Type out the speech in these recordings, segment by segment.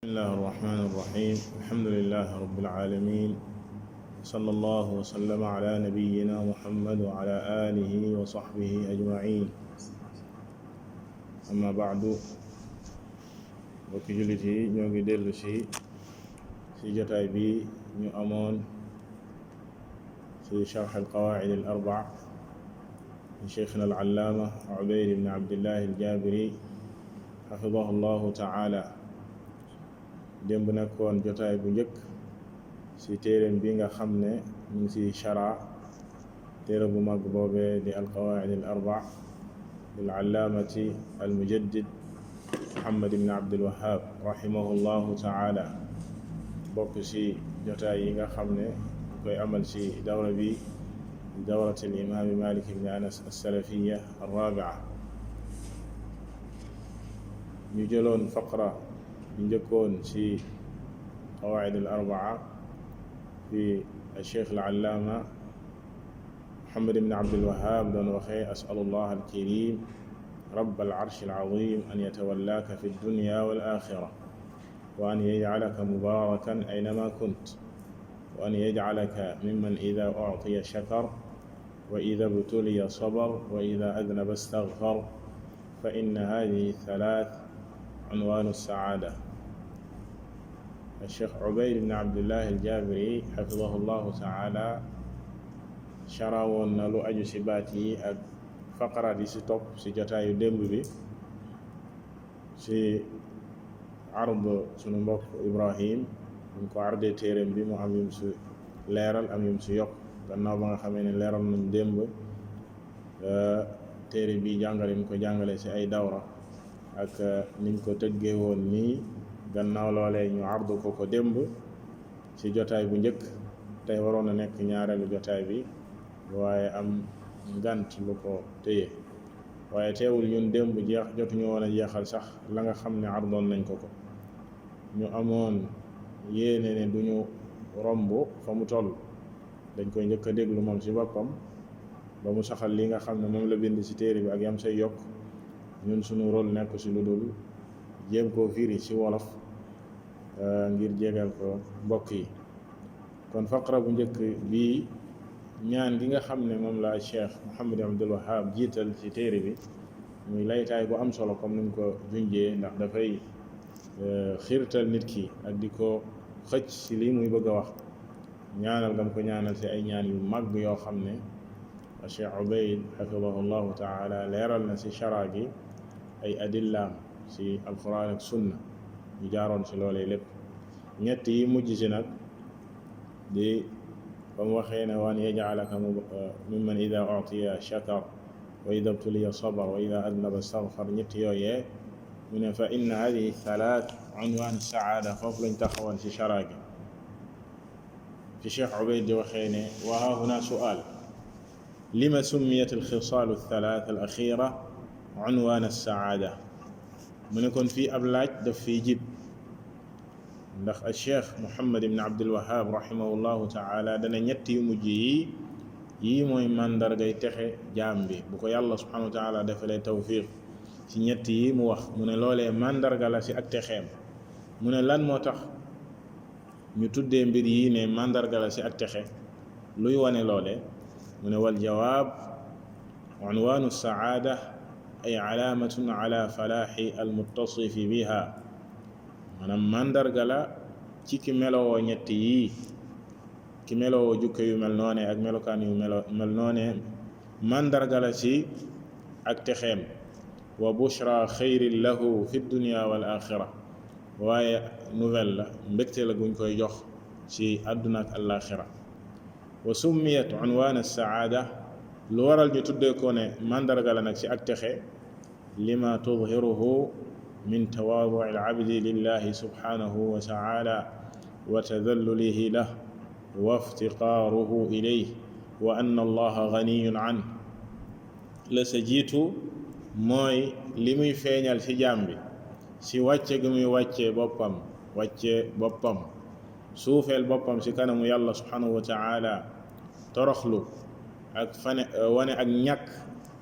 بسم الله الرحمن الرحيم. الحمد لله رب العالمين، صلى الله وسلم على نبينا محمد وعلى آله وصحبه أجمعين. أما بعد، bokki jullit yi ñoo ngi dellu si jotaay bi ñu amoon ci sharh al-qawaa'id al-arba'a li shaykhina al-allaama Ubayd ibn Abdillah al-Jaabiri xafidahu llahu ta'ala. démb nekkoon jotaay bu njëkk ci téereem bi nga xam ne ñu ngi ci shara téere bu mag boobee di al-qawaa'id al-arba'a lil allaamati al-mujaddid Muhammad ibn Abdul Wahhab rahimahullahu ta'ala. bokk ci jotaay yi nga xam ne koy amal ci dawra bi dawrat al-imaam Malik ibn Anas as-salafiyya ar-rabi'a. ñu jëloon faqra bi njëkkoon ci qawaa'id al-arba'a fi al-shaykh al-allaama Muhammad ibn Abdul Wahhab doon waxee as'alullah al-karim رب العرش العظيم أن يتولاك في الدنيا والآخرة وأن يجعلك مباركا أينما كنت وأن يجعلك ممن إذا أعطي شكر وإذا ابتلي صبر وإذا أذنب استغفر فإن هذه الثلاث عنوان السعادة. الشيخ عبيد بن عبد الله الجابري حفظه الله تعالى sharawoon na lu aju ci baat yi ak faqaraat yi ci topp ci jotaayu démb bi ci ard sunu mbokk Ibrahim ñu ko ardee téereem bi mu am yum ci leeral am yum ci yokk gannaaw ba nga xamee ne leeral nañ démb téere bi jàngale ñu ko jàngale ci ay dawra ak niñ ko tëggee woon nii. gannaaw loolee ñu ardu ko démb ci jotaay bu njëkk, tey waroon na nekk ñaareelu jotaay bi waaye am ngant lu ko téye, waaye teewul ñun démb jotuñu woon a jeexal sax la nga xam ne ardoon nañ ko ñu amoon yéene ne duñu romb fa mu toll, dañ koy njëkk a déglu moom ci boppam ba mu saxal li nga xam ne moom la bind ci téere bi ak yam say yokk. ñun suñu rôle nekk ci lu dul jéem koo firi ci wolof ngir jégal ko mbokk yi. kon faqra bu njëkk bii ñaan gi nga xam ne moom la Cheikh Muhammad Abdul Wahhab jiital ci téere bi muy laytaay bu am solo comme ni mu ko junjee, ndax dafay xiirtal nit ki ak di ko xëcc ci lii muy bëgg a wax. ñaanal gam ko ñaanal ci ay ñaan yu mag yoo xam ne Cheikh Ubayd xafidahu llahu taala leeral na ci shara gi ay adillaam ci alquran ak sunna ñu jaaroon ci loolee lépp. ñett yi mujj ci nag di ba mu waxee ne waan yaj'alaka mimman ida utiya shakar wa ida btuliya sabar wa ida adnaba staghfar. ñett yooyee mu ne fa inna hadihi thalath unwan saada, foofu lañ taxawoon ci shara gi fi Cheikh Ubayd di waxee ne wa ha huna su'al lima summiyat alxisaalu thalath al axira unwan as-saada. mu ne kon fii ab laaj daf fii jib, ndax al cheikh Muhammad ibn Abdul Wahhab rahimahullahu taala dana ñett yu mujj yii mooy màndargay texe jaam bi bu ko yàlla subhanahu wa taala defalee tawfiq ci ñett yi mu wax. mu ne loolee màndarga la ci ak texeem. mu ne lan moo tax ñu tuddee mbir yi ne màndarga la ci ak texe, luy wane loole. mu ne wal jawaab unwaanu saada ay alaamatun ala falaaxi almuttasifi biha. maanaam màndarga la ci ki melowoo ñett yii, ki melowoo jukke yu mel noone ak melokaan yu mel noone, màndarga la ci ak texeem. wa bushra xayrin lahu fi dunya wal axira, waaye nouvelle la, mbégte la guñ koy jox ci àdduna ak alaxira. wa summiyat unwaan as-saada, lu waral ñu tuddee ko ne màndarga la nag ci ak texe, lima tudhiruhu min tawaadu al-abdi lillahi subhanahu wa ta'ala wa tadallulihi lahu wa iftiqaaruhu ilayhi wa anna allaha ganiyun anhu. la sa jiitu mooy li muy feeñal ci jaam bi ci wàcce gi muy wàcce boppam suufeel boppam ci kanamu yàlla subhanahu wa ta'ala, toroxlu ak wane ak ñàkk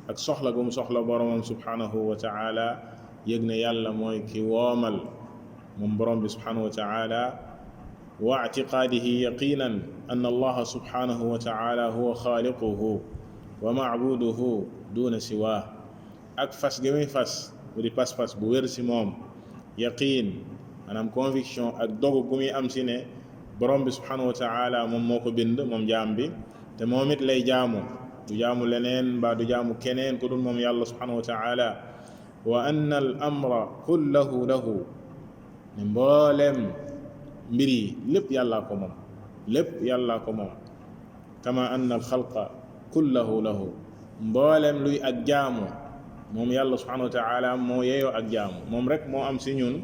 ak soxla gu mu soxla boromam subhanahu wa ta'ala, yëg ne yàlla mooy ki woomal moom borom bi subhanahu wa taala wa ictiqaadihi yaqinan an allaha subhanahu wa taala huwa xaaliquhu wa macbuduhu duna siwaa ak fas gi muy fas bu di pas-pas bu wér si moom yaqiin maanaam conviction ak dogu gu muy am si ne borom bi subhanahu wa taala moom moo ko bind moom jaam bi te moom it lay jaamu du jaamu leneen mbaa du jaamu keneen ku dul moom yàlla subhanahu wa taala wa anna al amra kullahu lahu ne mbooleem mbir yi lépp yàllaa ko moom lépp yàllaa ko moom kama anna al xalqa kullahu lahu mbooleem luy ak jaamu moom yàlla subhanahu wa taala moo yeyoo ak jaamu moom rek moo am si ñun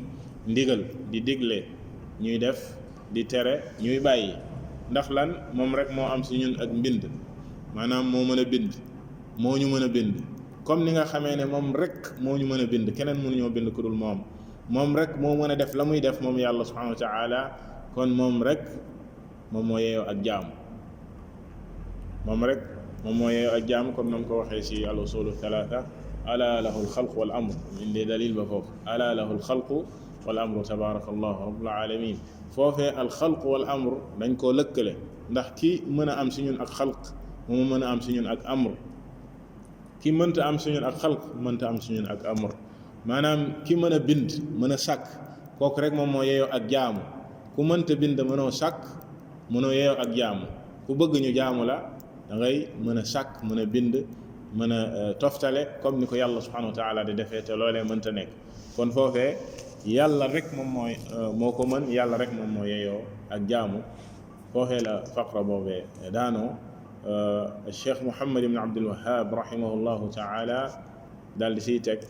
ndigal di digle ñuy def di tere ñuy bàyyi ndax lan moom rek moo am si ñun ak mbind maanaam moo mën a bind moo ñu mën a bind comme ni nga xamee ne moom rek moo ñu mën a bind keneen mënuñoo bind ku dul moom rek moo mën a def la muy def moom yàlla subhanahu wa taala kon moom rek moom moo yeyoo ak jaamu moom rek moom moo yeyoo ak jaamu comme nam ko waxee si al usulu thalatha ala lahu alxalqu wal amr indi dalil ba foofu ala lahu alxalqu wal amru tabaraka allahu rabbul alamin foofee alxalqu wal amr dañ koo lëkkale ndax ki mën a am si ñun ak xalq moom mën a am si ñun ak amr ki mënta am si ñun ak xalq mënta am si ñun ak amr maanaam ki mën a bind mën a sàkk kooku rek moom moo yeyoo ak jaamu ku mënta bind mënoo sàkk mënoo yeyoo ak jaamu ku bëgg ñu jaamu la da ngay mën a sàkk mën a bind mën a toftale comme ni ko yàlla subhanahu wa taala di defee te loolee mënta nekk kon foofee yàlla rek moom mooy moo ko mën yàlla rek moom moo yeyoo ak jaamu foofee la faqra boobee daanoo cheikh Muhammad ibn Abdul Wahhab rahimahullahu taala daal di siy teg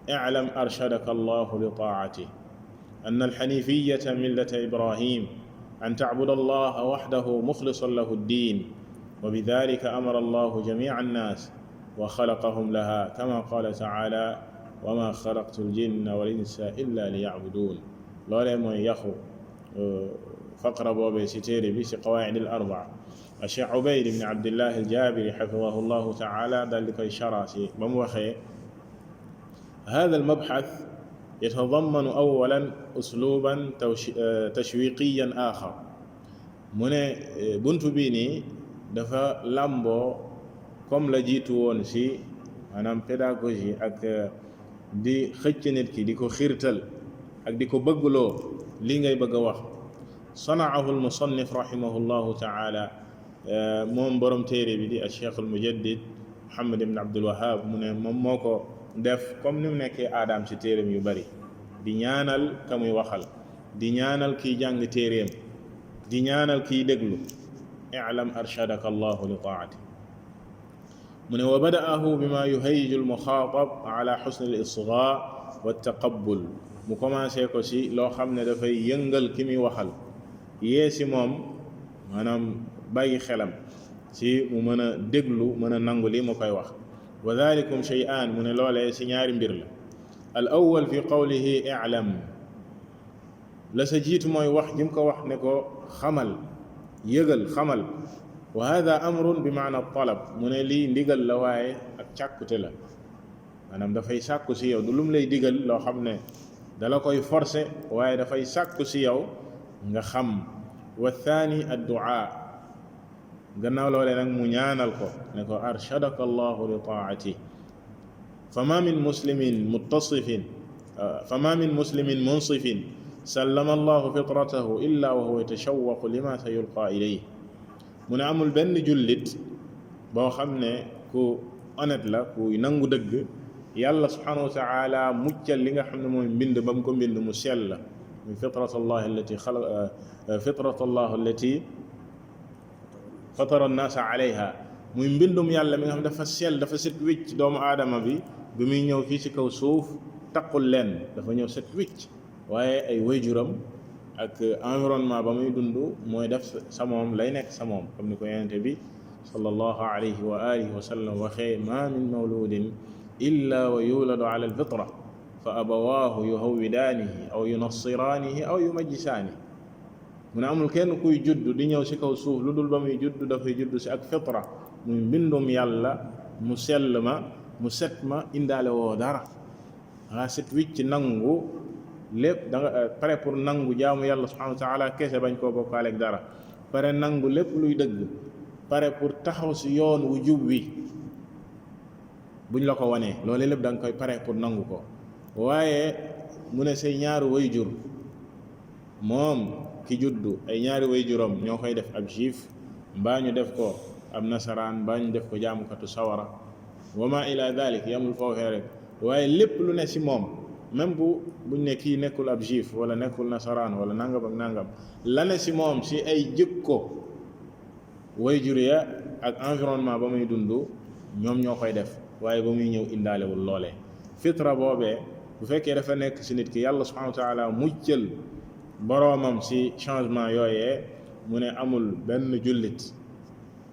اعلم أرشدك الله لطاعته أن الحنيفية ملة إبراهيم أن تعبد الله وحده مخلصا له الدين وبذلك أمر الله جميع الناس وخلقهم لها كما قال تعالى وما خلقت الجن والإنس إلا ليعبدون لولا موي يخو فقرة بوبي ستيري بي قواعد الأربع الشيخ عبيد بن عبد الله الجابري حفظه الله تعالى ذلك الشراسي بموخي هذا المبحث يتضمن أولا أسلوبا تشويقيا آخر من بنت بيني دفا لامبو كم لا جيتو وون سي manam pédagogie ak di xëcc nit ki di ko xiirtal ak di ko bëggloo li ngay bëgg a wax sanaahu almusannif rahimahullahu taala moom borom téere bi di alcheikh almujaddid Muhammad ibn Abdul Wahhab mu ne moom moo ko def comme ni mu nekkee aadaam ci téereem yu bari di ñaanal ka muy waxal di ñaanal kiy jàng téereem di ñaanal kiy déglu i'lam arshadaka allahu li taati mu ne wa bada'ahu bima yuhayyiju almuxaatab ala xusni al-isgaa wa taqabbul mu commencé ko si loo xam ne dafay yëngal ki muy waxal yee si moom maanaam bàyyi xelam si mu mën a déglu mën a nangu li mu koy wax wa dhalikum shay'an mu ne loolee si ñaari mbir la al awwal fi qawlihi i'lam la sa jiitu mooy wax jim ko wax ne ko xamal yëgal xamal wa hada amrun bi maana talab mu ne lii ndigal la waaye ak càkkute la maanaam dafay sàkku si yow du lum lay digal loo xam ne dala koy forcer waaye dafay sàkku si yow nga xam wa thani addu'a gannaaw loolee nag mu ñaanal ko ne ko arshadaka allahu li taati fama min muslimin muttasifin fama min muslimin munsifin sallama allahu fitratahu illa wa huwa yatashawwaqu lima sa yulqa ilayhi mu ne amul benn jullit boo xam ne ku honnête la ku nangu dëgg yàlla subhanahu wa taala muccal li nga xam ne mooy mbind ba mu ko mbind mu sell la muy fitratallahi allati xalaq fitratallahi allati fatara annaasa alayha muy mbindum yàlla mi nga xam dafa sell dafa set wicc doomu aadama bi muy ñëw fii ci kaw suuf taqul leen dafa ñëw set wicc waaye ay wayjuram ak environnement ba muy dund mooy def sa moom lay nekk sa moom comme ni ko yonente bi sallallahu alayhi wa alihi wa sallam waxee ma min mawludin illa wa yuladu ala alfitra fa abawaahu yuhawwidaanihi aw yunassiraanihi aw yumajjisaanihi mu ne amul kenn kuy judd di ñëw ci kaw suuf lu dul ba muy judd dafay judd ci ak fitra muy mbindum yàlla mu sell ma mu set ma indaale woo dara nga set wicc nangu lépp da nga pare pour nangu jaamu yàlla subhanahu wa taala kese bañ koo bokkaale ak dara pare nangu lépp luy dëgg pare pour taxaw si yoon wu jub wi buñ la ko wanee loolu lépp da nga koy pare pour nangu ko waaye mu ne say ñaari wayjur moom ki juddu ay ñaari wayjuram ñoo koy def ab juif mbaa ñu def ko ab nasaraan mbaa ñu def ko jaamukatu sawara wa ma ila dalik yamul foofee rek waaye lépp lu ne si moom même buñ ne kii nekkul ab juif wala nekkul nasaraan wala nangam ak nangam la ne si moom si ay jikko wayjur ya ak environnement ba muy dund ñoom ñoo koy def waaye ba muy ñëw indaalewul loolee fitra boobee bu fekkee dafa nekk si nit ki yàlla subhanahu wa taala muccal boroomam si changement yooyee mu ne amul benn jullit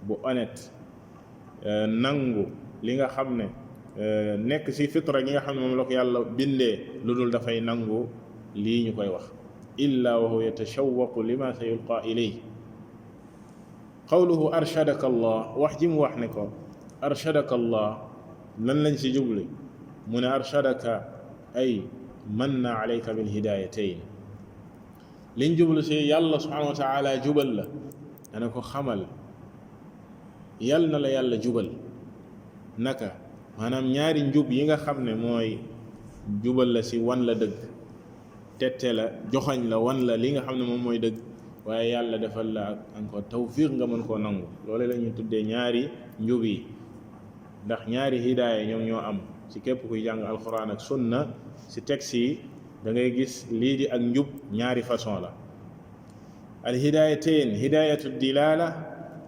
bu honnête nangu li nga xam ne nekk si fitra gi nga xam ne moom la ko yàlla bindee lu dul dafay nangu lii ñu koy wax illa wa huwa yatashawwaqu lima sa yulqa ilay qawluhu arshadaka allah wax ji mu wax ne ko arshadaka allah lan lañ si jubli mu ne arshadaka ay manna alayka bil hidayatayn liñ jublu si yàlla subhanahu wa taala jubal la dana ko xamal yal na la yàlla jubal naka maanaam ñaari njub yi nga xam ne mooy jubal la si wan la dëgg tette la joxañ la wan la li nga xam ne moom mooy dëgg waaye yàlla defal la ak encore tawfiq nga mën koo nangu loolu la ñuy tuddee ñaari njub yi ndax ñaari hidaaya ñoom ñoo am si képp kuy jàng alquran ak sunna si texte yi da ngay gis lii di ak njub ñaari façon la al hidaayatayn hidaayatu dilala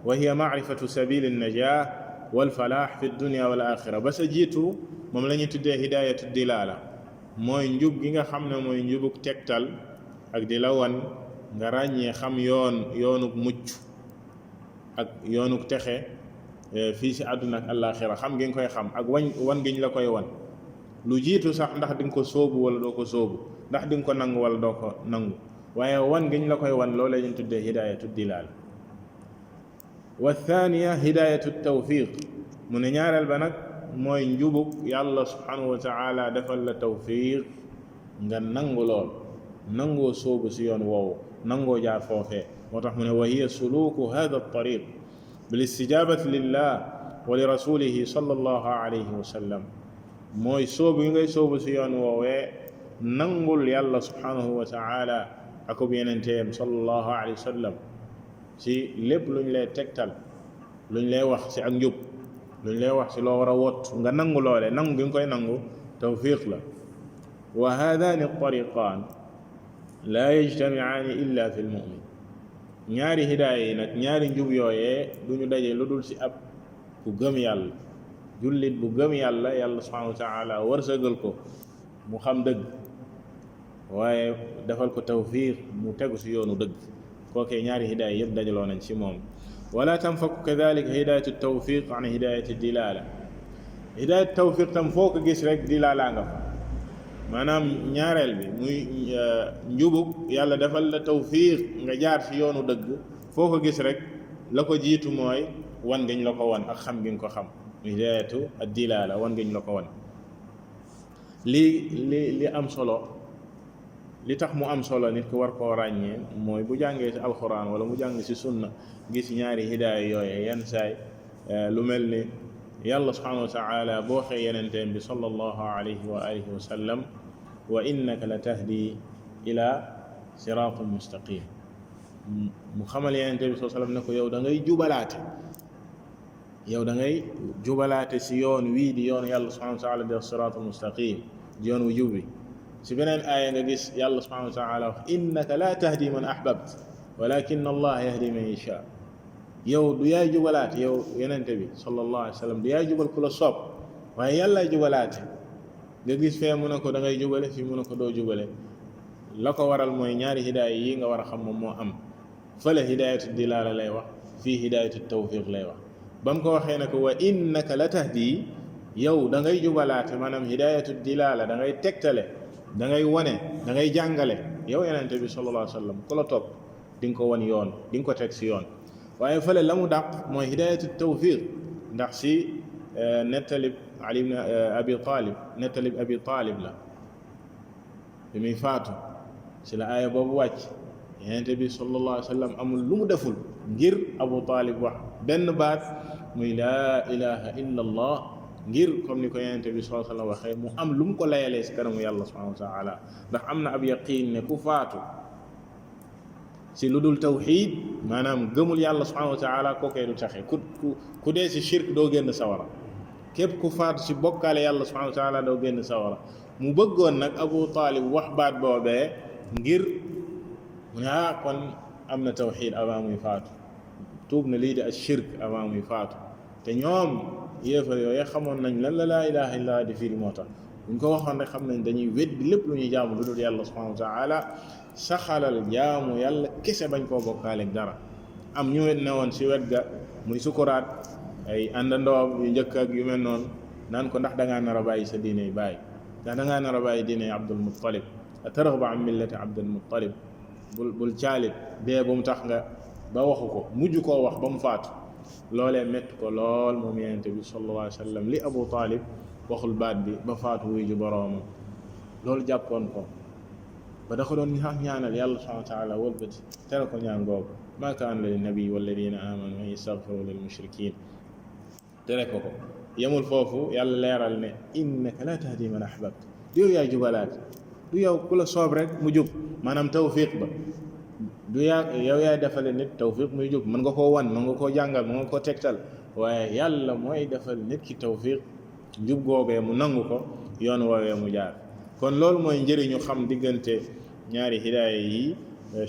wa hiya maarifatu sabili najah wal falaax fi dunia wal axira ba sa jiitu moom la ñuy tuddee hidaayatu dilala mooy njub gi nga xam ne mooy njubug tegtal ak di la wan nga ràññee xam yoonug mucc ak yoonug texe fii si àdduna ak àllaaxira xam gi nga koy xam ak wan gi ñu la koy wan lu jiitu sax ndax di nga ko sóobu wala doo ko sóobu ndax di nga ko nangu wala doo ko nangu waaye wan gi ñu la koy wan loolu la ñuy tuddee hidaayatu dilala wa thaniya hidaayatu tawfiq mu ne ñaareel ba nag mooy njubug yàlla subhanahu wa taala defal la tawfiq nga nangu lool nangoo sóobu si yoon woowu nangoo jaar foofee moo tax mu ne wa hiya suluku hada tariq bil istijabati lillah wa li rasulihi sallallahu alayhi wa sallam mooy sóobu yi ngay sóobu si yoon woowee nangul yàlla subhanahu wa taala akub yenenteem sallallahu alayhi wa sallam si lépp luñ lay tegtal luñ lay wax si ak njub luñ lay wax si loo war a wot nga nangu loole nangu gi nga koy nangu tawfiq la wa haadaani tariqaan laa yajtamiaani illa fi lmumin ñaari hidaaya yi nag ñaari njub yooyee duñu daje lu dul si ab ku gëm yàlla jullit bu gëm yàlla yàlla subhanahu wa taala wërsëgal ko mu xam dëgg waaye defal ko tawfiq mu tegu si yoonu dëgg kookee ñaari hidaaya yëpp dajaloo nañ ci moom wala tanfaku kadalika hidayatu tawfiq an hidayati dilala hidayatu tawfiq tam foo ko gis rek dilala nga fa maanaam ñaareel bi muy njubug yàlla defal la tawfiq nga jaar ci yoonu dëgg foo ko gis rek la ko jiitu mooy wan giñ la ko wan ak xam gi nga ko xam hidayatu ad dilala wan giñ la ko wan li am solo li tax mu am solo nit ko war koo ràññee mooy bu jàngee ci alxuraan wala mu jàng ci sunna gis ñaari hidaaya yooye yenn saay lu mel ni yàlla subhanahu wa taala boo xee yenenteen bi sallallahu alayhi wa alihi wa sallam wa innaka la tahdi ila siratin mustaqim mu xamal yenenteen bi sallallahu alayhi wa sallam ne ko yow da ngay jubalaate si yoon wii di yoon yàlla subhanahu wa taala di siratul mustaqim di yoon wu jub bi si beneen aaya nga gis yàlla subhanahu wa taala wax innaka la tahdi man ahbabt walakin allah yahdi man yasha yow du yaay jubalaate yow yenente bi sallallahu alayhi wa sallam du yaay jubal ku la soob waaye yàllaay jubalaate nga gis fee mu ne ko da ngay jubale fii mu ne ko doo jubale la ko waral mooy ñaari hidaaya yi nga war a xam moom moo am fële hidaayatu dilaala lay wax fii hidaayatu tawfiq lay wax ba mu ko waxee ne ko wa innaka la tahdi yow da ngay jubalaate maanaam hidaayatu dilaala da ngay tegtale da ngay wane da ngay jàngale yow yenente bi sallallahu alayhi wa sallam ku la topp di nga ko wan yoon di nga ko teg si yoon waaye fële la mu dàq mooy hidaayatu tawfiq ndax si nettalib ali ibn abi talib nettalib abi talib la bi muy faatu ci la aaya boobu wàcc yonent bi sallallahu alayhi wa sallam amul lu mu deful ngir Abu Talib wax benn baat muy laa ilaha illa allah ngir comme ni ko yonent bi sallallahu alayhi wa sallam waxee mu am lu mu ko layalee ci kanamu yàlla subhanahu wa taala ndax am na ab yaqiin ne ku faatu ci lu dul tawxiid maanaam gëmul yàlla subhanahu wa taala kookee du taxe ku dee ci shirk doo génn sawara képp ku faatu ci bokkaale yàlla subhanahu wa taala doo génn sawara mu bëggoon nag Abu Talib wax baat boobee ngir mu ne kon am na tawxiid avant muy faatu tuub na lii di ak shirk avant muy faatu te ñoom yéefar yooyu xamoon nañ lan la laa ilaha illa di firi moo tax buñ ko waxoon rek xam nañ dañuy weddi lépp lu ñuy jaamu lu dul yàlla subhanahu wa taala saxalal jaamu yàlla kese bañ koo bokkaaleeg dara am ñu ne woon si wet ga muy sukuraat ay àndandoom yu njëkk ak yu mel noonu naan ko ndax da ngaa nar a bàyyi sa diine bàyyi ndax da ngaa nar a bàyyi diine Abdul Muttalib atarghabu an millati Abdul Muttalib bul caalit dee bu mu tax nga ba waxu ko mujj koo wax ba mu faatu loolee métti ko lool moom yonent bi sallallahu alayhi wa sallam li Abu Talib waxul baat bi ba faatu wuy ji boroomam loolu jàppoon ko ba da ko doon ñaanal yàlla subhanahu wa taala wëlbati tere ko ñaan googu maa kaana lin nabi walladina amanu an yastaghfiru lil mushrikin tere ko yemul foofu yàlla leeral ne innaka la tahdi man ahbabta du yow yaay jubalaat du yow ku la soob rek mu jub maanaam tawfiq ba du yaa yow yaay defale nit tawfiq muy jub mën nga koo wan mën nga koo jàngal mën nga koo tegtal waaye yàlla mooy defal nit ki tawfiq jub googee mu nangu ko yoon woowee mu jaar kon loolu mooy njëriñu xam diggante ñaari hidaaya yi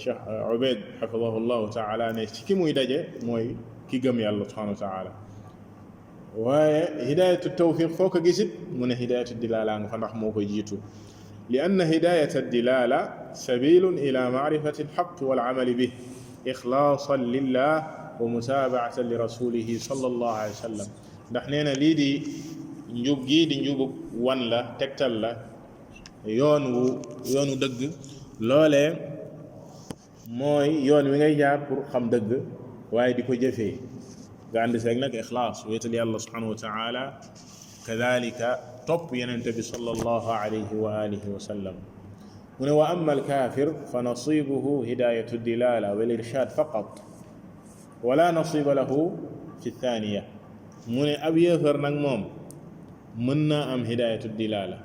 Cheikh Ubayd xafidahu llahu taala ne ci ki muy daje mooy ki gëm yàlla subhanahu wa taala waaye hidaayatu tawfiq foo ko gisit mu ne hidaayatu dilaala nga fa ndax moo koy jiitu li anna hidaayata dilaala sabilun ila maarifati alxaq walcamali bih ixlaasan lillah wa mutaabaatan li rasulihi sallallahu alayhi wa sallam ndax nee na lii di njub gii di njubug wan la tegtal la yoonu dëgg loolee mooy yoon wi ngay jaar pour xam dëgg waaye di ko jëfee nga ànd seeg nag ixlaas wéetal yàlla subhanahu wa taala kadalika topp yenente bi sallallahu alayhi wa alihi wa sallam mu ne wa amma alkafir fa nasibuhu hidayatu dilala wal irshad faqat wala nasiba lahu fi thaniya mu ne ab yéefar nag moom mën naa am hidayatu dilala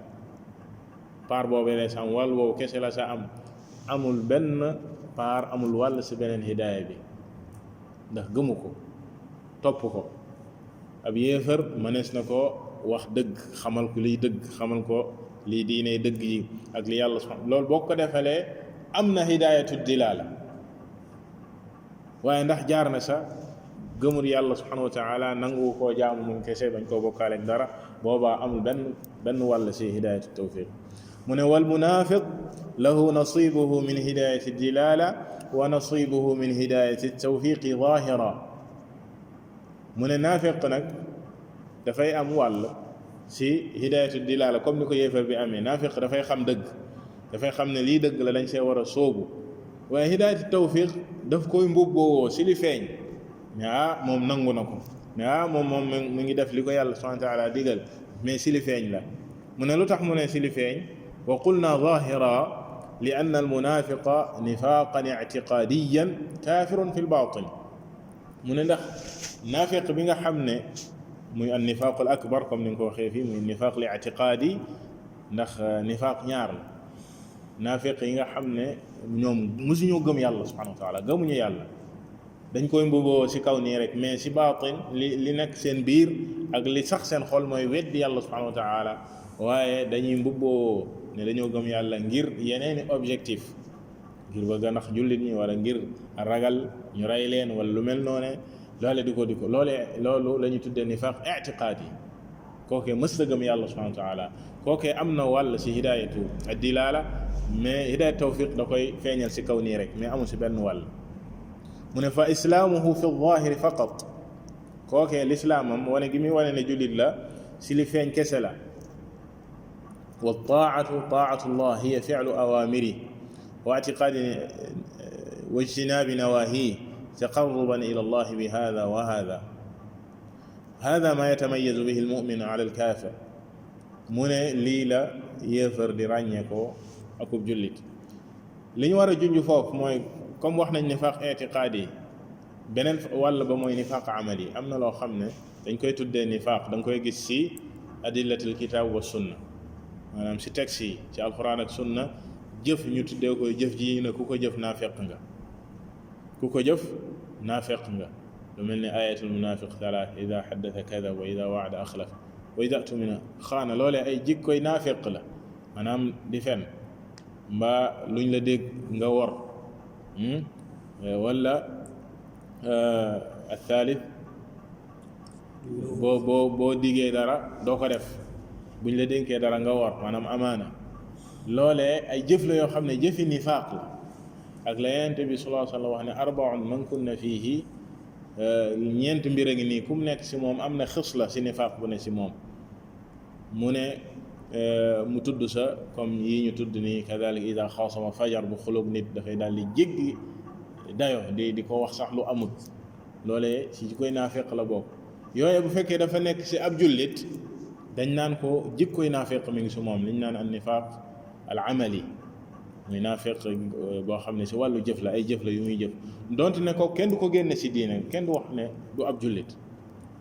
paar boobee la sa am wàll woowu kese la sa am amul benn paar amul wàll si beneen hidaaya bi ndax gëmu ko topp ko ab yéefar mënees na ko wax dëgg xamal ko liy dëgg xamal ko lii diine dëgg yi ak li yàlla subhanahu loolu boo ko defalee am na hidaayatu dilaala waaye ndax jaar na sa gëmul yàlla subhanahu wa taala nangu koo jaamu moom kese bañ koo bokkaale ak dara boobaa amul benn wàll si hidaayatu tawfiq mu ne wal munaafiq lahu nasibuhu min hidaayati dilaala wa nasibuhu min hidaayati tawfiqi zaahira mu ne naafiq nag dafay am wàll si hidaayatu dilaala comme ni ko yéefar bi amee naafiq dafay xam dëgg dafay xam ne lii dëgg la dañ see war a sóobu waaye hidaayatu tawfiq daf koy mbubboo si li feeñ mais moom nangu na ko mais moom mu ngi def li ko yàlla subhanahu wa taala digal mais si li feeñ la mu ne lu tax mu ne si li feeñ wa qulna zahira li anna almunafiqa nifaqan ictiqadiyan kafirun fi lbatin mu ne ndax naafiq bi nga xam ne muy an nifaq al akbar comme ni nga ko waxee fii muy nifaq li ictiqaadi ndax nifaq ñaar la naafiq yi nga xam ne ñoom musuñoo gëm yàlla subhanahu wa taala gëmuñu yàlla dañ koy mbuboo si kaw nii rek mais si baatin li nekk seen biir ak li sax seen xol mooy weddi yàlla subhanahu wa taala waaye dañuy mbubboo ne dañoo gëm yàlla ngir yeneeni objectif ngir bëgg a nax jullit ñi wala ngir ragal ñu rey leen wala lu mel noone loole di ko loolu la ñuy tuddee nifaq i'tiqaadi kookee mës la gëm yàlla subhanahu wa taala kookee am na wàll si hidayatu ad-dilala mais hidayatu tawfiq da koy feeñal si kaw nii rek mais amul si benn wàll mu ne fa islaamuhu fi zahiri faqat kookee lislaamam wane gi muy wane ne jullit la si li feeñ kese la wa taatu llah hiya fi'lu awamiri wa i'tiqaadi wa ijtinaabi nawaahi taqarruban ila allah bi hada wa hada ma yatamayyazu bihi almu'minu ala alkaafir mu ne lii la yéefar di ràññee ko akub jullit li ñu war a junj foofu mooy comme wax nañ nifaaq itiqaadi yi beneen wàll ba mooy nifaaq amali am na loo xam ne dañ koy tuddee nifaaq da nga koy gis ci adillatil kitaab wa sunna maanaam ci texte yi ci alquran ak sunna jëf ñu tuddee koy jëf ji ne ku ko jëf naafeq nga ku ko jëf naafeq nga lu mel ni ayatul munafiq thalath ida xaddata kadab wa ida waada axlaf wa ida tumina xaana loolee ay jikkoy naafeq la maanaam di fen mbaa luñ la dégg nga wor wala althalith boo diggee dara doo ko def buñ la dénkee dara nga wor maanaam amaana loolee ay jëf la yoo xam ne jëfi nifaaq la ak la Yonent bi sallallahu alayhi wa sallam wax ne arbaun man kunna fiihi ñeent mbir a ngi nii ku mu nekk si moom am na xës la si nifaaq bu ne si moom mu ne mu tudd sa comme yii ñu tudd nii kadalik ida xaasama fajar bu xulóog nit dafay daal di jéggi dayo di ko wax sax lu amul loolee si koy naafeq la bokk yooye bu fekkee dafa nekk si ab jullit dañ naan ko jikkoy naafeq mi ngi si moom liñ naan an nifaaq al amali muy naafeq boo xam ne si wàllu jëf la ay jëf la yu muy jëf donte ne ko kenn du ko génne si diine kenn du wax ne du ab jullit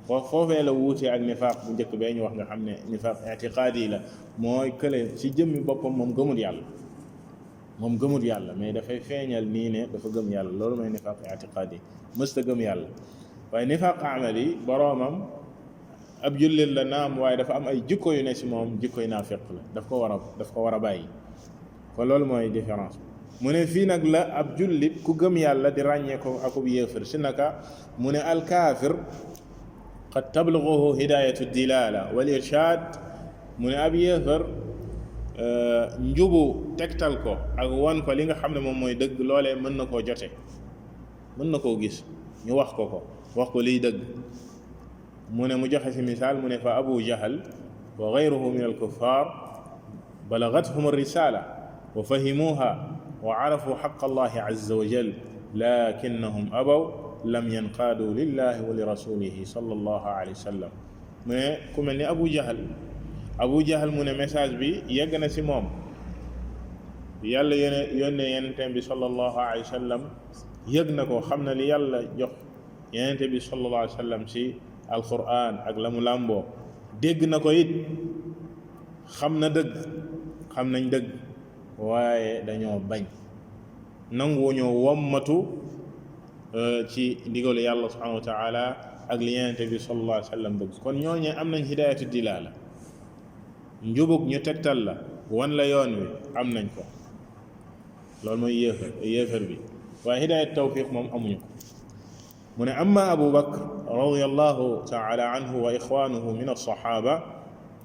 foofee la wuutee ak nifaaq bu njëkk bee ñu wax nga xam ne nifaaq itiqaadi la mooy kële si jëmmi boppam moom gëmul yàlla mais dafay feeñal nii ne dafa gëm yàlla loolu mooy nifaaq itiqaadi mësta gëm yàlla waaye nifaaq amali boroomam ab jullit la naam waaye dafa am ay jikko yu ne si moom jikkoy naafeq la daf ko war a bàyyi kon loolu mooy différence mu ne fii nag la ab jullit ku gëm yàlla di ràññee ko akub yéefar si naka mu ne alkaafir qad tablughuhu hidayatu dilala wal irshad mu ne ab yéefar njubu tegtal ko ak wan ko li nga xam ne moom mooy dëgg loolee mën na koo jote mën na koo gis ñu wax ko liy dëgg mu ne mu joxe si misaal mu ne fa abu jahal wa gayruhu min alkuffar balagathum arrisala wa fahimuha wa arafu xaqa allahi azza wa jal lakinnahum abaw lam yanqaadu lillahi wa li rasulihi sallallahu alayhi wa sallam mu ne ku mel ni abu jahal mu ne message bi yegg na si moom yàlla yónnee yenenteen bi sallallahu alayhi wa sallam yëg na ko xam na li yàlla jox yenente bi sallallahu alayhi wa sallam si alquran ak la mu làmboo dégg na ko it xam nañ dëgg waaye dañoo bañ nanguwuñoo wommatu ci ndigalu yàlla subhanahu wa taala ak li yenente bi sallallahu alayhi wa sallam bëgg kon ñooñee am nañ hidayatu dilala njubug ñu tegtal la wan la yoon wi am nañ ko loolu mooy yéefar bi waaye hidayat tawfiq moom amuñu ko mu ne amma abu bakr radiyallahu taala anhu wa ixwanuhu min alsaxaaba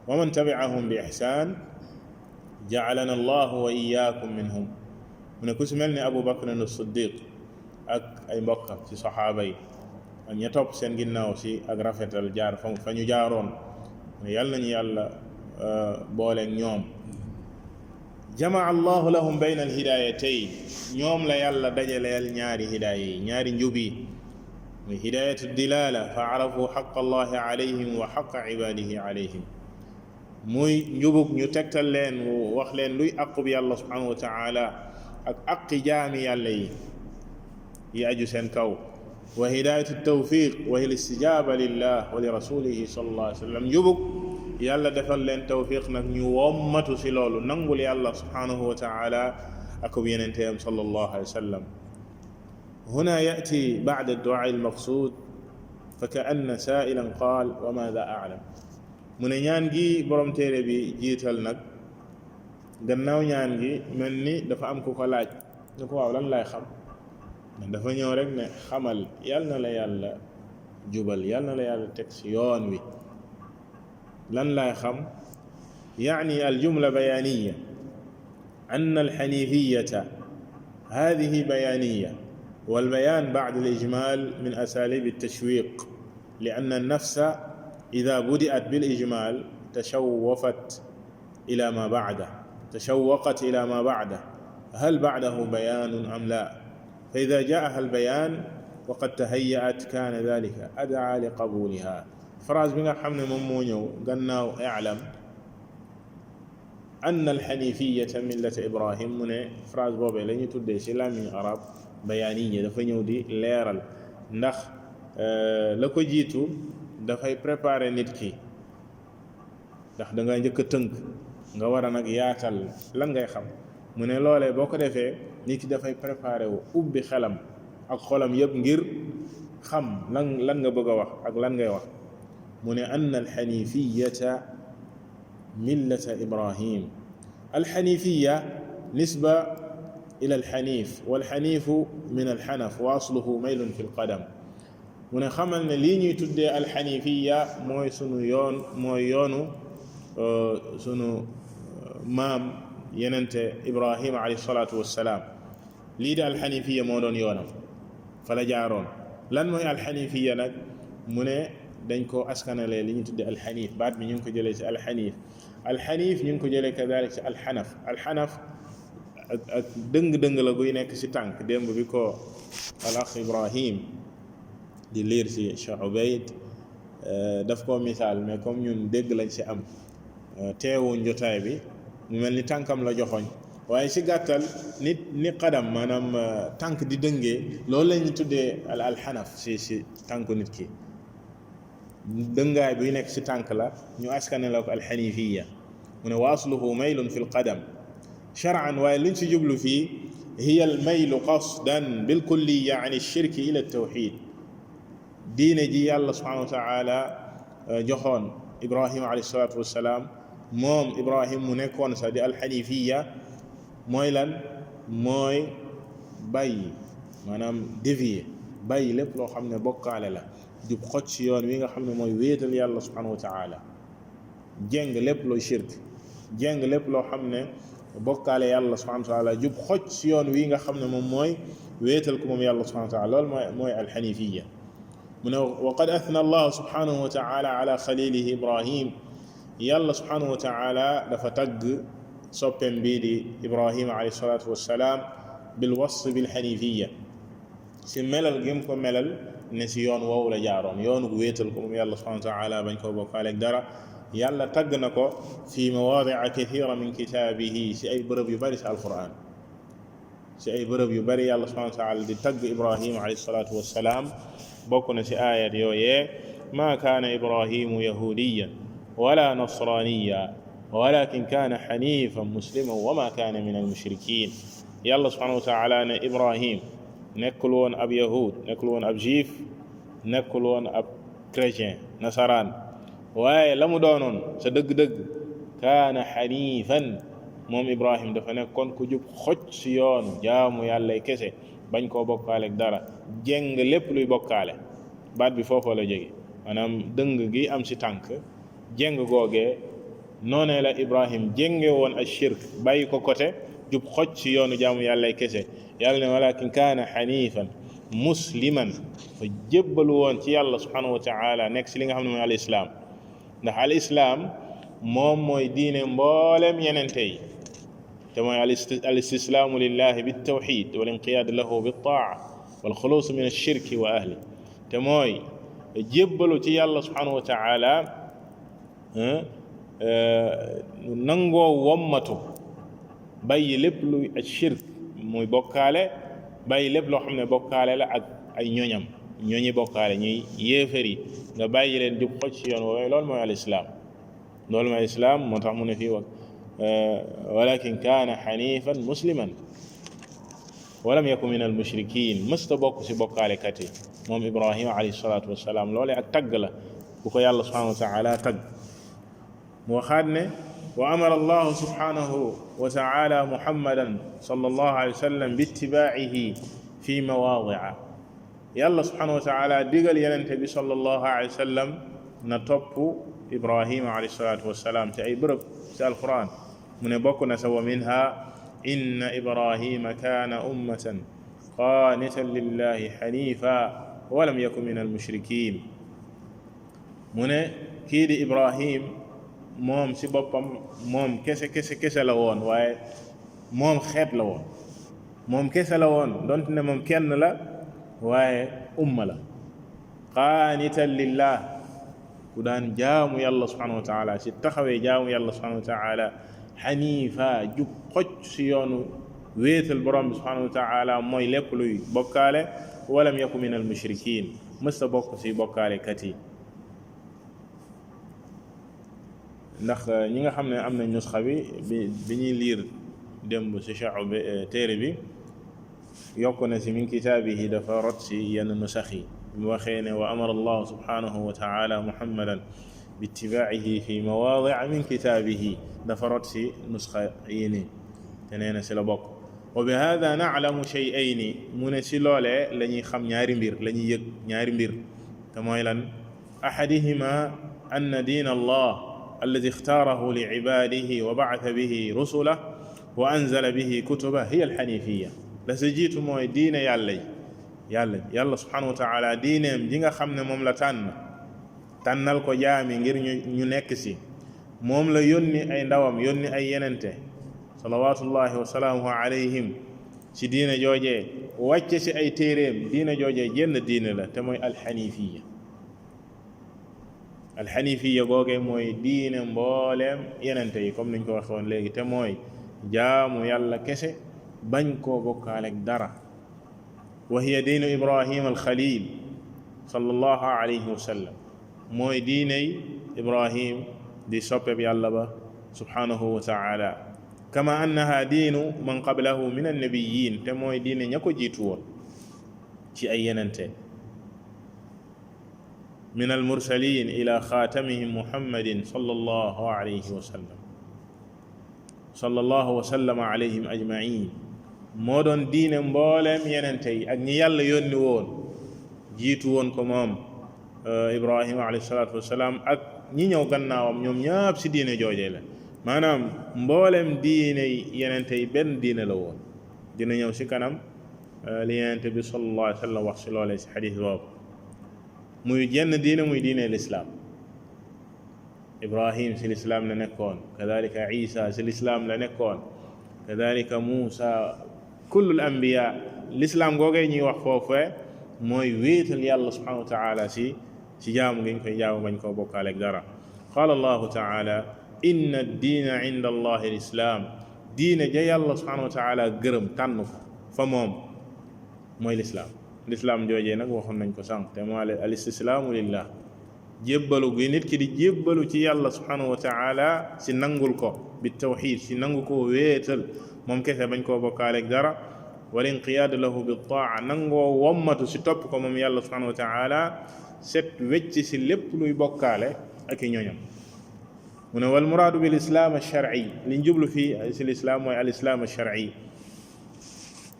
wa man tabi'ahum bi ihsan ja'alana allahu wa iyyakum minhum mu ne ku si mel ni abu bakr as-siddiq ak ay mbokkam ci saxaaba yi ak ña topp seen ginnaaw si ak rafetal jaar fa ñu jaaroon yàlla nañu yàlla booleeg ñoom jamaa allahu lahum bayna alhidayatayn ñoom la yàlla dajaleel ñaari hidaaya yi ñaari njub yi muy hidayatu dilala fa arafu xaqa allahi alayhim wa xaqa ibadihi alayhim muy njubug ñu tegtal leen wax leen luy aqub yàlla subhanahu wa taala ak aqi jaami yàlla yi aju seen kaw wa hidayatu tawfiq wa hiya al-istijaba lillah wa li rasulihi sallallahu alayhi wa sallam njubug yàlla defal leen tawfiq nag ñu wommatu si loolu nangul yàlla subhanahu wa taala akub yenenteem sallallahu alayhi wa sallam هنا يأتي بعد الدعاء المقصود فكأن سائلا قال وماذا أعلم mu ne ñaan gi borom téere bi jiital nag gannaaw ñaan gi mel ni dafa am ku ko laaj ne ko waaw lan lay xam dafa ñëw rek ne xamal yal na la yàlla jubal yal na la yàlla teg ci yoon wi lan lay xam يعني الجملة بيانية أن الحنيفية هذه بيانية والبيان بعد الإجمال من أساليب التشويق لأن النفس إذا بدأت بالإجمال تشوقت إلى ما بعده هل بعده بيان أم لا فإذا جاءها البيان وقد تهيأت كان ذلك أدعى لقبولها phrase bi nga xam ne moom moo ñëw gannaaw i'lam anna alxanifiyata millata ibrahim mu ne phrase boobee la ñuy tuddee ci làmmiñu arab bayaaniya dafa ñëw di leeral ndax la ko jiitu dafay préparer nit ki ndax da nga njëkk a tënk nga war a nag yaatal lan ngay xam mu ne loolee boo ko defee nit ki dafay préparer wu ubbi xelam ak xolam yëpp ngir xam lan nga bëgg a wax ak lan ngay wax mu ne anna alxanifiyata millata ibrahim alxanifiya nisba ila alxanif walxanifu min alxanaf wa asluhu maylun fi lqadam mu ne xamal ne lii ñuy tuddee alxanifiya mooy sunu yoon mooy yoonu sunu maam yenente ibrahima alayhi salaatu wassalaam lii de alxanifiya moo doon yoonam fa la jaaroon lan mooy alxanifiya nag mu ne dañ ko askanalee li ñu tudde alxanif baat bi ñu ngi ko jëlee ci alxanif ñu ngi ko jëlee kadalik ci alxanaf ak dëng-dëng la guy nekk ci tànk démb bi ko alax ibrahim di liir ci Cheikh Ubayd daf koo misaal mais comme ñun dégg lañ ci am teewuñ jotaay bi mu mel ni tànkam la joxoñ waaye ci gàttal ni xadam maanaam tànk di dëngee loolu lañu tuddee alxanaf ci tànku nit ki dëngaay buy nekk ci tànk la ñu askane la ko alxanifiya mu ne wa asluhu maylun fi lqadam shar'an waaye luñ ci jublu fii hiya almaylu qasdan bilkulliya an alshirki ila altawxid diine ji yàlla subhanahu wa taala joxoon ibrahima alayhi salatu wassalaam moom ibrahim mu nekkoon sax di alxanifiya mooy lan mooy bàyyi maanaam dévier bàyyi lépp loo xam ne bokkaale la jub xoj ci yoon wi nga xam ne mooy wéetal yàlla subhanahu wa taala jéng lépp looy shirk jéng lépp loo xam ne bokkaale yàlla subhanahu wa taala jub xoj ci yoon wi nga xam ne moom mooy wéetal ko moom yàlla subhanahu wa taala loolu mooy alxanifiya mu ne wa qad athna allah subhanahu wa taala ala xalilihi ibrahim yàlla subhanahu wa taala dafa tagg soppem bii di ibrahima alayhi salatu wassalaam bil wasf bil xanifiya si melal gi mu ko melal ne si yoon woowu la jaaroon yoonu wéetal ko moom yàlla subhanahu wa taala bañ koo bokkaaleeg dara yàlla tagg na ko fi mawaadi'a kathira min kitaabihi si ay bërëb yu bari si alquran si ay bërëb yu bari yàlla subhanahu wa taala di tagg ibrahima alayhi salatu wassalaam bokk na si ayat yooyee ma kaana ibrahimu yahudiyan wala nasraniya walakin kaana xanifan musliman wa ma kaana min almushrikin yàlla subhanahu wa taala ne ibrahim nekkul woon ab yahud nekkul woon ab juif nekkul woon ab chrétien nasaraan waaye la mu doonoon sa dëgg-dëgg kaana xanifan moom ibrahim dafa nekkoon ku jub xoj si yoonu jaamu yàlla kese bañ koo bokkaaleeg dara jéng lépp luy bokkaale baat bi foofoo la jóge maanaam dëng gi am si tànk jéng googee noonee la ibrahim jénge woon ak shirk bàyyi ko côté jub xoj si yoonu jaamu yàlla kese yàlla ne walakin kaana xanifan musliman fa jébbalu woon ci yàlla subhanahu wa taala nekk si li nga xam ne mooy al islaam ndax al islaam moom mooy diine mboolem yenente yi te mooy al istislaamu lillahi biltawxid wal inqiyaad lahu biltaa wal xuluus min alshirki wa ahli te mooy jébbalu ci yàlla subhanahu wa taala nangoo wommatu bàyyi lépp luy ashirk muy bokkaale bàyyi lépp loo xam ne bokkaale la ak ay ñoñi bokkaale ñuy yéefar yi nga bàyyi leen jub xoj ci yoon woowee loolu mooy alislaam loolu mooy islaam moo tax mu ne fii walakin kaana xanifan musliman walam yakun min almushrikin mësta bokk si bokkaalekat yi moom ibrahima alayhi salatu wassalaam loolee ak tagg la bu ko yàlla subhanahu wa taala tagg mu waxaat ne wa amara allahu subhanahu wa taala muhammadan sallallahu alayhi wa sallam bi ittibaa'ihi fi mawaadi'a yàlla subhanahu wa taala digal yenente bi sallallahu alayhi wa sallam na topp ibrahima alayhi salatu wassalaam ci ay bërëb ci alquran mu ne bokk na sa wa minha inna ibrahima kaana ummatan qaanitan lillahi xanifa walam yakun min almushrikin mu ne kii di ibrahim moom si boppam moom kese la woon waaye moom xeet la woon moom kese la woon donte ne moom kenn la waaye umma la qaanitan lillah ku daan jaamu yàlla subhanahu wa taala si taxawee jaamu yàlla subhanahu wa taala xaniifa jub xoj si yoonu wéetal borom bi subhanahu wa taala mooy lépp luy bokkaale walam yaku min al mushrikin mësta bokk si bokkaale kat yi ndax ñi nga xam ne am nañ nusxa bi ñuy liir démb si charu bi téere bi yokk na si min kitaabihi dafa rot si yenn nusax yi mu waxee ne wa amara allahu subhanahu wa taala muhammadan bittibaacihi fi mawaadica min kitaabihi dafa rot si nusxa yi nii te nee na si la bokk wa bi hada naclamu shay'ayni mu ne si loolee la ñuy xam ñaari mbir la ñuy yëg ñaari mbir te mooy lan axadihima anna diin allah alladi ixtaarahu li cibaadihi wa bacata bihi rusulah wa anzala bihi kutuba hiya alxanifiya la sa jiitu mooy diine yàlla subhanahu wa taala diineem ji nga xam ne moom la tànnal ko jaami ngir ñu nekk si moom la yónni ay ndawam yónni ay yenente salawatullahi wa salaamuhu alayhim ci diine joojee wàcce si ay téeréem diine joojee jenn diine la te mooy alxanifiya googee mooy diine mbooleem yenente yi comme niñ ko waxe woon léegi te mooy jaamu yàlla kese bañ koo bokkaaleeg dara wa hiya diinu ibrahima alxalil sallallahu alayhi wa sallam mooy diiney ibrahim di soppeeb yàlla ba subhanahu wa taala kama annaha diinu man qablahu min annabiyin te mooy diine ña ko jiitu woon ci ay yenente min almursalin ila xaatamihim muhammadin sallallahu alayhi wa sallam sallallahu wa sallama alayhim ajmain moo doon diine mbooleem yenente yi ak ñi yàlla yónni woon jiitu woon ko moom ibrahima alayhi salaatu wasalaam ak ñi ñëw gannaawam ñoom ñaap si diine joojee la maanaam mbooleem diine yenente yi benn diine la woon dina ñëw si kanam li yenente bi sallallahu alayhi wa sallam wax si loolee si xadis boobu muy jenn diine muy diine lislaam ibrahim si lislaam la nekkoon kadalika isa si lislaam la nekkoon kadalika muusa kullul anbiya lislaam googee ñuy wax foofee mooy wéetal yàlla subhanahu wa taala si jaamu ngi ñu koy jaamu bañ koo bokkaale ak dara qaala allahu taala inna diina inda allahi lislaam diine ja yàlla subhanahu wa taala gërëm tànn ko fa moom mooy lislaam joojee nag waxoon nañ ko sànq te moo al istislaamu lillah jébbalu gi nit ki di jébbalu ci yàlla subhanahu wa taala si nangul ko bi tawxid si nangu ko wéetal moom kese bañ koo bokkaale ak dara wal inqiyaadu lahu bi taa nangoo wommatu si topp ko moom yàlla subhanahu wa taala set wecc si lépp luy bokkaale ak i ñoñam mu ne wal muraadu bil islaam alsharci liñ jublu fii si lislaam mooy al islaam alsharci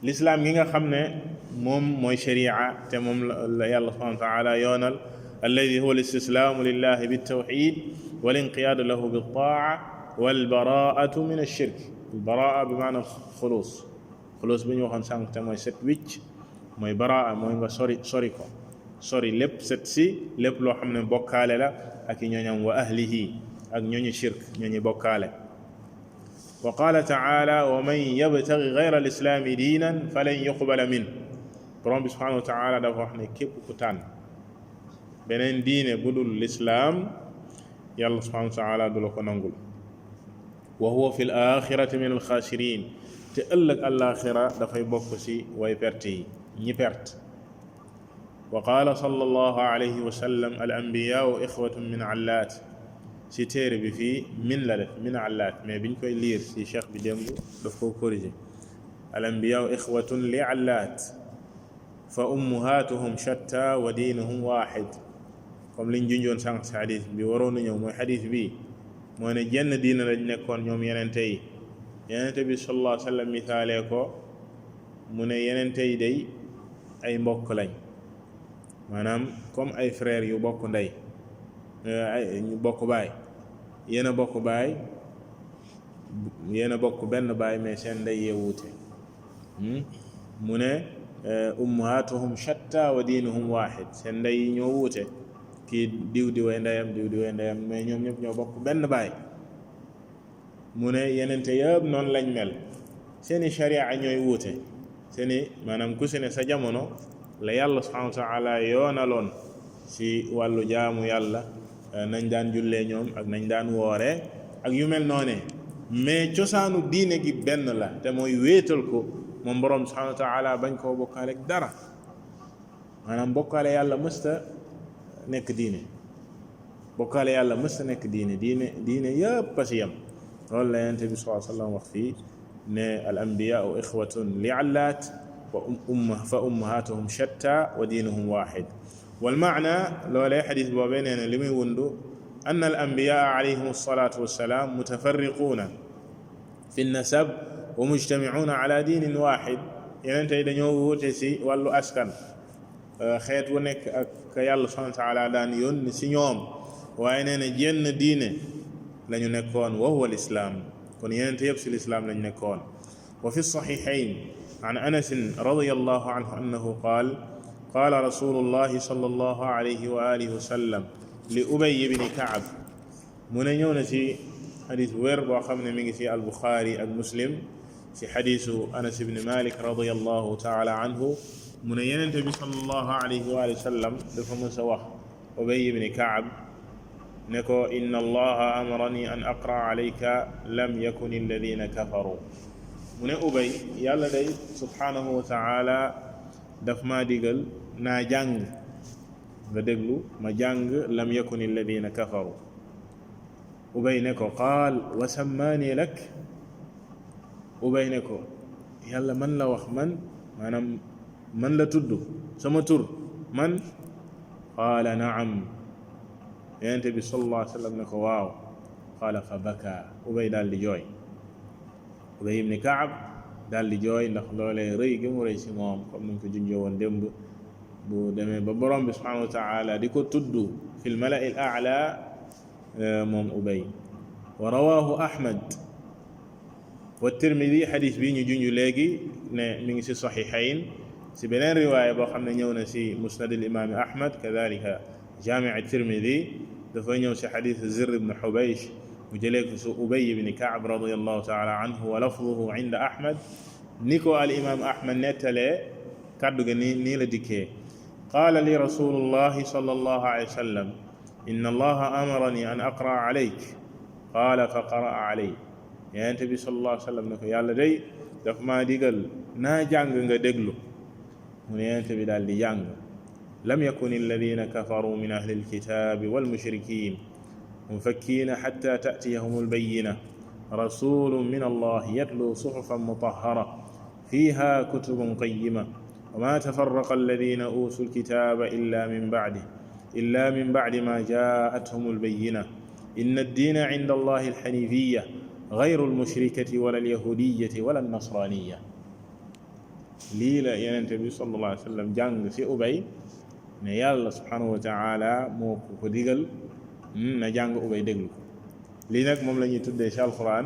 lislaam gi nga xam ne moom mooy sharia te moom la yàlla subhanahu wa taala yoonal alladi huwa alistislaamu lillahi bitawxid wal inqiyaadu lahu bi taa wal baraatu min alshirk baraa bi maana xuluus bi ñu waxoon sànq te mooy set wicc mooy baraa mooy nga sori lépp set si lépp loo xam ne bokkaale la ak i ñooñam wa ahlihi ak ñooñu shirk ñooñu bokkaale wa qaala taala wa man yabtagi gayra alislaami diinan falan yuqbala min borom bi subhanahu wa taala dafa wax ne képp ku tànn beneen diine bu dul lislaam yàlla subhanahu wa taala du la ko nangul wa huwa fi l axirati min alxaasirin te ëllëg alaxira dafay bokk si way perte yi ñi perte wa qaala sallallahu alayhi wa sallam al anbiyaau ixwatun min allaat si téere bi fii min la def min allaat mais biñ koy liir si cheikh bi démb daf koo corrigé al anbiyaau ixwatun li allaat fa ummuhaatuhum shatta wa diinuhum waaxid comme liñ junjoon sànq si xadis bi waroon na ñëw mooy xadis bi moo ne jenn diina lañ nekkoon ñoom yenente yi yenente bi sallallahu alayhi wa sallam misaalee ko mu ne yenente yi day ay mbokk lañ maanaam comme ay frères yu bokk ndey ñu bokk baay yéen a bokk baay yéen a bokk benn baay mais seen ndey yee wuute mu ne ummaatuhum shatta wa diinuhum waaxid seen ndey yi ñoo wuute kii diw di way ndeyam mais ñoom ñëpp ñoo bokk benn baay mu ne yenente yëpp noonu lañ mel seeni sharia ñooy wuute seeni maanaam ku si ne sa jamono la yàlla subhanahu wa taala yoonaloon si wàllu jaamu yàlla nañ daan jullee ñoom ak nañ daan wooree ak yu mel noonee mais cosaanu diine gi benn la te mooy wéetal ko moom borom subhanahu wa taala bañ koo bokkaale ak dara maanaam bokkaale yàlla mësta nekk diine bokkaale yàlla mësta nekk diine yëpp a si yam loolu la yonent bi sallallahu alayhi wa sallam wax fii ne al anbiyaau ixwatun liallaat fa ummahatuhum shatta wa diinuhum waxid والمعنى لولا حديث بابين لمي وندو أن الأنبياء عليهم الصلاة والسلام متفرقون في النسب ومجتمعون على دين واحد يعني أنت إذا نيو تسي والو أسكن خيط ونك كيال سبحانه وتعالى دان يون سي نيوم وأين جن دين لن يكون وهو الإسلام كون ينت يبسي الإسلام لن يكون وفي الصحيحين عن أنس رضي الله عنه أنه قال رسول الله صلى الله عليه وآله وسلم لأبي بن كعب من ñëwna ci حديث wér boo xam ne mi ngi ci al-Bukhari ak Muslim ci xadiisu Anas ibn Malik radiyallahu ta'ala anhu mu ne Yonent bi sallallahu alayhi wa sallam dafa mës a wax Ubay ibn Ka'b ne ko inna allaha amarani an aqra alayka lam yakun alladhina kafaru mu ne Ubay yàlla day subhanahu wa ta'ala daf maa digal naa jàng nga déglu ma jàng lam yakun alladina kafaru Ubay ne ko qaal wa sammaani lak Ubay ne ko yàlla man la wax man maanaam man la tudd sama tur man qaala naam yonent bi sallallahu alayhi wa sallam ne ko waaw qaala fa baka Ubay daal di jooy Ubay ibn Kaab daal di jooy ndax loolee rëy gi mu rëy si moom comme nañ ko junjee woon démb bu demee ba borom bi subhanahu wa taala di ko tudd fi lmalai l aala moom Ubay wa rawahu Ahmad wa Tirmidi xadis bi ñu junj léegi ne mi ngi si saxiixayn si beneen riwaaya boo xam ne ñëw na si musnad al imaami Ahmad kadalika jaamic Tirmidi dafa ñëw si xadis Zirr ibn Xubaysh mu jëlee ko su Ubay ibn Ka'b radiyallahu ta'ala anhu wa lafduhu inda Ahmad ni ko al imam Ahmad nettalee kaddu ga nii la dikkee qaala li rasulullahi sallallahu alayhi wa sallam inna allaha amarani an aqra alayk qaala fa qara'a alay yonent bi sallallahu alayhi wa sallam ne ko yàlla day daf maa digal naa jàng nga déglu mu ne yonent bi daal di jàng lam yakun alladina kafaru min ahli alkitabi walmushrikin منفكين حتى تأتيهم البينة رسول من الله يتلو صحفا مطهرة فيها كتب قيمة وما تفرق الذين أوتوا الكتاب إلا من بعد ما جاءتهم البينة إن الدين عند الله الحنيفية غير المشركة ولا اليهودية ولا النصرانية ليلا ينتبه صلى الله عليه وسلم جانغ في أبي نيال سبحانه وتعالى موكو ديغل na jàng Ubay déglu ko lii nag moom la ñuy tuddee ci alxuraan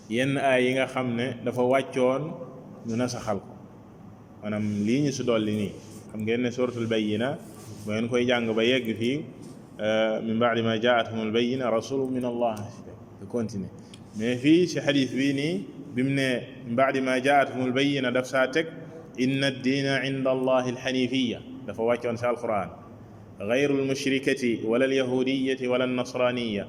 yenn aay yi nga xam ne dafa wàccoon ñu nasaxal ko maanaam lii ñu si dolli nii xam ngeen ne suratul bayyina bu ngeen koy jàng ba yegg fii min ba'di ma jaa'athumul bayyina rasulun min allah de continuer mais fii ci xadis bii nii bi mu ne min ba'di ma jaa'athumul bayyina daf saa teg inna ad-diina inda allahi alxanifiya dafa wàccoon ci alxuraan غير المشركة ولا اليهودية ولا النصرانية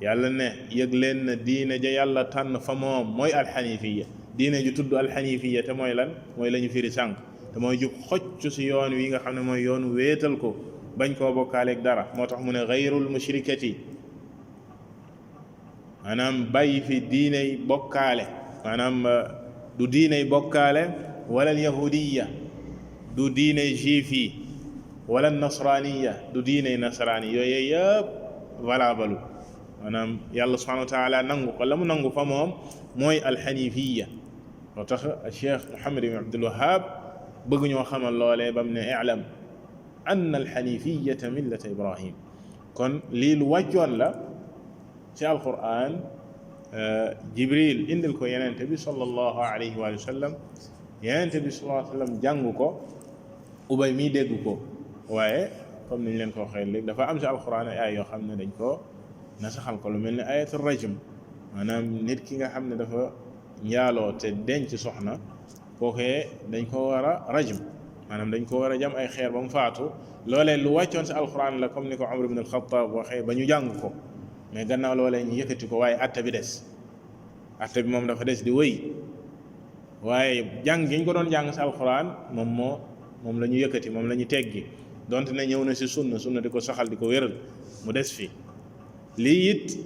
yàlla ne yëg leen na diine ja yàlla tànn fa moom mooy alxanifiya diine ju tudd alxanifiya te mooy lan mooy la ñu firi sànq te mooy jub xocc si yoon wi nga xam ne mooy yoonu wéetal ko bañ koo bokkaaleeg dara moo tax mu ne gayrul mushrikati maanaam bàyyi fi diiney bokkaale maanaam du diiney bokkaale wala alyahudiya du diiney juif yi wala nasraniya du diiney nasrani yooyu yëpp valable maanaam yàlla subhanahu wa taala nangu ko la mu nangu fa moom mooy alxanifiya loo tax cheikh Muhammad ibn Abdul Wahhab bëgg ñoo xamal loolee bam ne i'lam anna alxanifiyata millata Ibrahim kon lii lu wàccoon la ci alquran Jibril indil ko yenente bi sallallahu alayhi wa sallam yenente bi sallallahu alayhi wa sallam jàng ko Ubay mi dégg ko waaye comme niñ leen ko waxee léegi dafa am ci alquran ay yoo xam ne dañ ko nasaxal ko lu mel ne ayatul rajm maanaam nit ki nga xam ne dafa njaaloo te denc soxna kookee dañ ko war a rajm maanaam dañ ko war a jam ay xeer ba mu faatu loolee lu wàccoon ci alquran la comme ni ko Umar ibn al-Khattab waxee ba ñu jàng ko mais gannaaw loolee ñu yëkkati ko waaye atte bi des atte bi moom dafa des di wëy waaye jàng gi ñu ko doon jàng si alquran moom la ñu yëkkati moom la ñu teggi donte ne ñëw na si sunna di ko saxal di ko wéral mu des fi lii it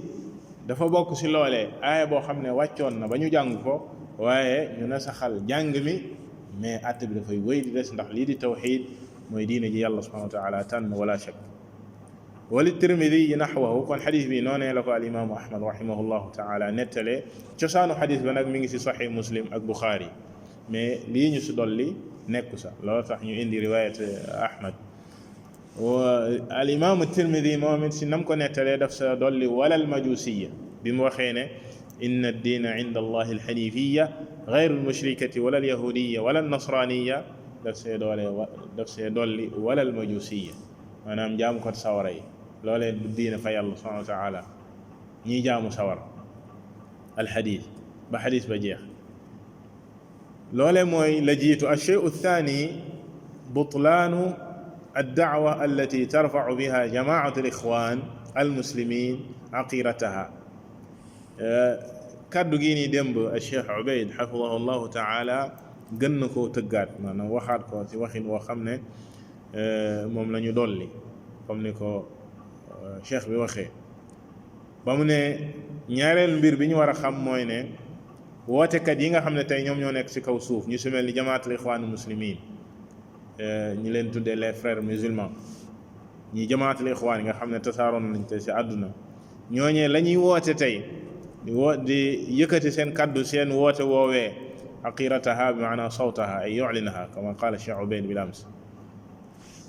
dafa bokk si loolee aaya boo xam ne wàccoon na ba ñu jàng ko waaye ñu na saxal jàng mi mais atte bi dafay wéy di des ndax lii di tawxid mooy diine ji yàlla subhanahu wa taala tànn wala shak wali tirmidi yi naxwahu kon xadis bi noonee la ko al imaamu ahmad rahimahullahu taala nettalee cosaanu xadis ba nag mi ngi si saxi muslim ak buxaari mais lii ñu si dolli nekku sa loolu tax ñu indi riwayat ahmad al imaamu tirmidi moom it si nam ko nettalee daf sa dolli wala al majusiya bi mu waxee ne inna addiina inda allahi alxanifiya gayru almushrikati wala alyahudiya wala alnasraniya daf see dolli wala almajusiya maanaam jaamu ko sawara yi loolee du diine fa yàlla subhanahu wa taala ñii jaamu sawara alxadis ba xadis ba jeex loolee mooy la jiitu alchey athani butlaanu addacwa allati tarfacu biha jamaatu alixwan almuslimin aqirataha kàddu gi nii démb Cheikh Ubayd xafidahu llahu taala gën na koo tëggaat maanaam waxaat ko ci waxin woo xam ne moom la ñu dolli comme ni ko cheikh bi waxee ba mu ne ñaareelu mbir bi ñu war a xam mooy ne wootekat yi nga xam ne tey ñoom ñoo nekk ci kaw suuf ñu si mel ni jamaatul ixwaan muslimin ñi leen tuddee les frères musulmans ñi jamaatul ixwaan yi nga xam ne tasaaroon nañ te ci àdduna ñooñee la ñuy woote tey di yëkkati seen kaddu seen woote woowee aqirataha bi maana sawtaha ay yu'linaha kama qaala Cheikh Ubayd bil ams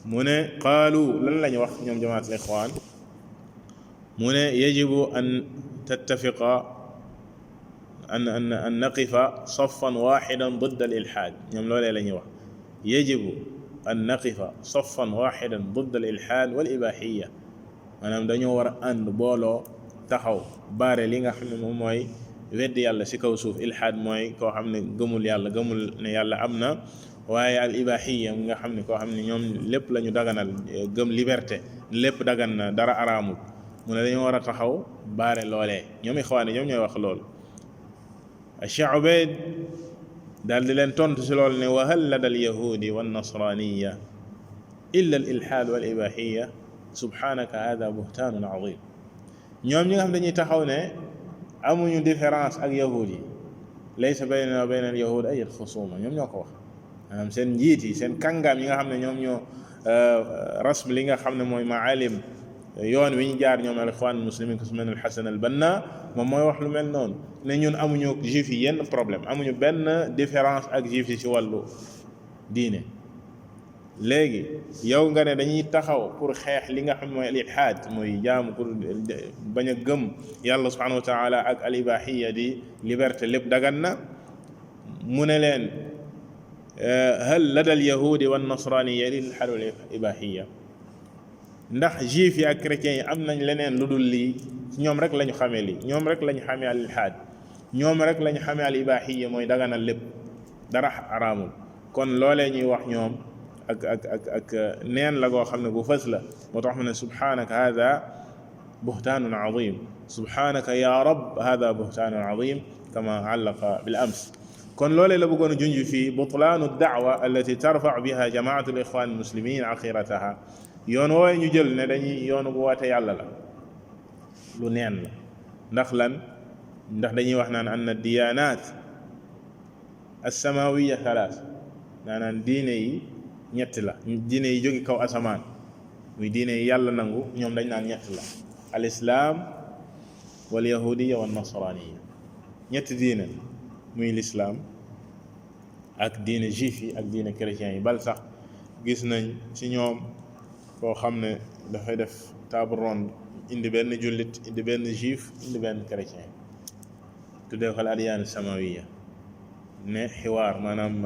mu ne qaalu lan lañu wax ñoom jamaatul ixwaan mu ne yajibu an tattafiqa an naqifa saffan waxidan ضد الإلحاد ñoom loolee la ñuy wax yajibu an naqifa saffan waxidan ضد الإلحاد والإباحية maanaam dañoo war a ànd booloo taxaw baare li nga xam ne moom mooy weddi yàlla ci kaw suuf ilhaad mooy koo xam ne gëmul yàlla gëmul ne yàlla am na waaye al ibahiya nga xam ne koo xam ne ñoom lépp la ñu daganal gëm liberté lépp dagan na dara araamul mu ne dañoo war a taxaw baare loolee ñoom ixwaani ñoom ñooy wax loolu Cheikh Ubayd daal di leen tontu ci loolu ne wa hal lada al yahudi wa nasraniya illa al ilhaad wal ibahiya subhanaka hada buhtaanun azim ñoom ñi nga xam dañuy taxaw ne amuñu différence ak yahud yi laysa baynana wa bayna al yahud ay xusuma ñoom ñoo ko wax maanaam seen njiit yi seen kàngaam yi nga xam ne ñoom ñoo rasm li nga xam ne mooy maalim yoon wi ñu jaar ñoom al ixwaan muslimin ku su mel ne Alxasan al Banna moom mooy wax lu mel noonu ne ñun amuñu juif yi yenn problème amuñu benn différence ak juif yi ci wàllu diine léegi yow nga ne dañuy taxaw pour xeex li nga xam ne mooy al ilhaad mooy jaamu pour bañ a gëm yàlla subhanahu wa taala ak al ibahiya di liberté lépp dagan na mu ne leen hal lada al yahudi wa nasraniya lil ilhaad wal ibahiya ndax juif yi ak chrétiens yi am nañ leneen lu dul lii ñoom rek lañu xamee lii ñoom rek lañu xamee al ilhaad ñoom rek lañu xamee al ibahiya mooy daganal lépp dara araamul kon loolee ñuy wax ñoom ak neen la goo xam ne bu fës la moo tax mu ne subhanaka hada buhtaanun azim subhanaka ya rab hada buhtaanun azim kama allaqa bil ams kon loolee la bëggoon a junj fii butlaanu da'wa allati tarfa'u biha jamaatu al ixwaan al muslimin aqirataha yoon woowe ñu jël ne dañuy yoonu bu woote yàlla la lu neen la ndax lan ndax dañuy wax naan anna diyaanaat as-samaawiya thalath naanaan diine yi ñett la diine yi jóge kaw asamaan muy diine yi yàlla nangu ñoom dañ naan ñett la al islaam wal yahudiya wal nasraniya ñetti diine muy lislaam ak diine juif yi ak diine chrétien yi bal sax gis nañ ci ñoom koo xam ne dafay def table ronde indi benn jullit indi benn juif indi benn chrétien tuddee ko al adyaan samawiya ne xiwaar maanaam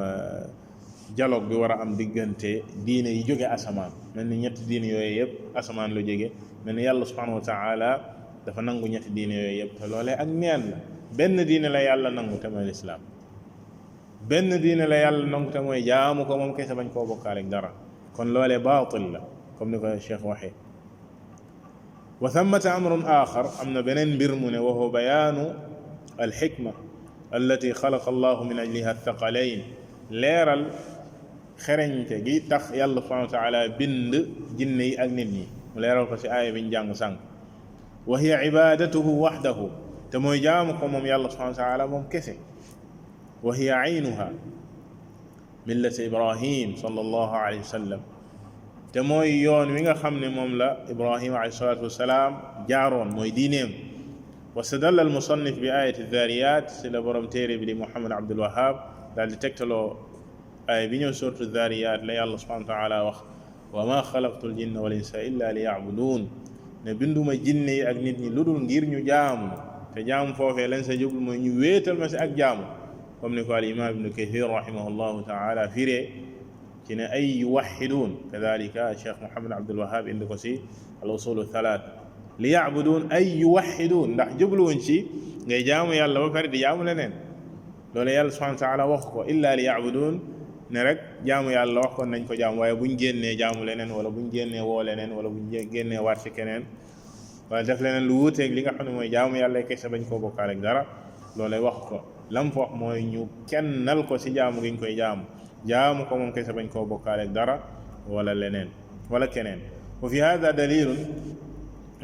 dialogue bi war a am diggante diine yi jóge asamaan mel ni ñetti diine yooyu yëpp asamaan lu jóge mel ni yàlla subhanahu wa taala dafa nangu ñetti diine yooyu yëpp te loolee ak neen la benn diine la yàlla nangu te mooy lislaam benn diine la yàlla nangu te mooy jaamu ko moom kese bañ koo bokkaale ak dara kon loolee baatil la comme ni ko cheikh waxee wa thammata amrun axar am na beneen mbir mu ne wa huwa bayaanu alxikma allati xalaqa allahu min ajliha athaqalayn leeral xereñte gi tax yàlla subhanahu wa taala bind jinne yi ak nit ñi mu leeral ko ci aaya bi ñu jàng sànq wa hiya ibadatuhu waxdahu te mooy jaamu ko moom yàlla subhanahu wa taala moom kese wa hiya aynuha millati ibrahim sallallahu alayhi wa sallam te mooy yoon wi nga xam ne moom la ibrahima alayhi salatu wasalaam jaaroon mooy diineem واستدل المصنف بآية الذاريات سيلا بروم تيري بلي محمد عبد الوهاب دال تكتلو آية بنيو سورة الذاريات لا الله سبحانه وتعالى وخ وما خلقت الجن والإنس إلا ليعبدون نبندو ما جني ak nit ñi ludul ngir ñu jaamu te jaamu foofee lañ sa jublu mooy ñu wéetal ma si ak jaamu comme ni ko al imam ibnu kathir rahimahullahu taala firee ci ne ay yuwaxidun kadalika cheikh mohamad abdul wahab indi ko si al usul thalatha li yacbuduun ay yuwaxiduun ndax jubluwuñ ci ngay jaamu yàlla ba pare di jaamu leneen loolu yàlla subhanahu wa taala wax ko illa li yacbuduun ne rek jaamu yàlla wax ko nañ ko jaamu waaye buñ génnee jaamu leneen wala buñ génnee woo leneen wala buñ génnee waat ci keneen wala def leneen lu wuuteeg li nga xam ne mooy jaamu yàlla kese bañ koo bokkaale ak dara loolay wax ko lam fa wax mooy ñu kennal ko ci jaamu gi ñu koy jaamu ko moom kese bañ koo bokkaale ak dara wala leneen wala keneen wa fi hada dalilun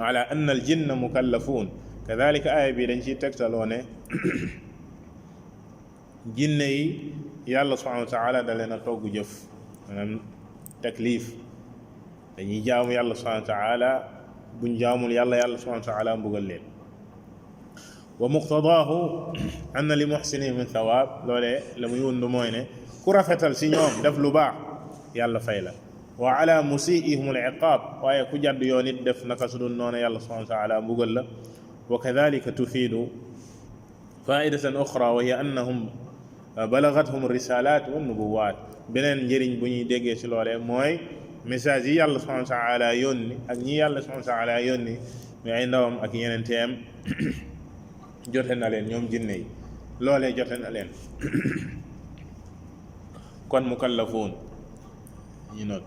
على أن الجن مكلفون كذلك آية بيدنشي تكتلون جني يا الله سبحانه وتعالى دلنا توق جف تكليف dañuy jaamu yàlla subhanahu wa taala buñ jaamul yàlla yàlla subhanahu wa taala mbugal leen wa muqtadaahu anna li muhsinin min thawaab loolee la muy wundu mooy ne ku rafetal si ñoom def lu baax yàlla fay la wa ala musiihim al iqaab waaye ku jàdd yoon it def naka su dul noonu yàlla subhanahu wa taala mbugal la wa kadalika tufiidu faidatan oxra wa hiya annahum balagathum risalaat wa nubuwaat beneen njëriñ bu ñuy déggee si loolee mooy message yi yàlla subhanahu wa taala yónni ak ñi yàlla subhanahu wa taala yónni mais ay ndawam ak yeneen teem jote na leen ñoom jinne yi loolee jote na leen kon mukallafuun ñu noot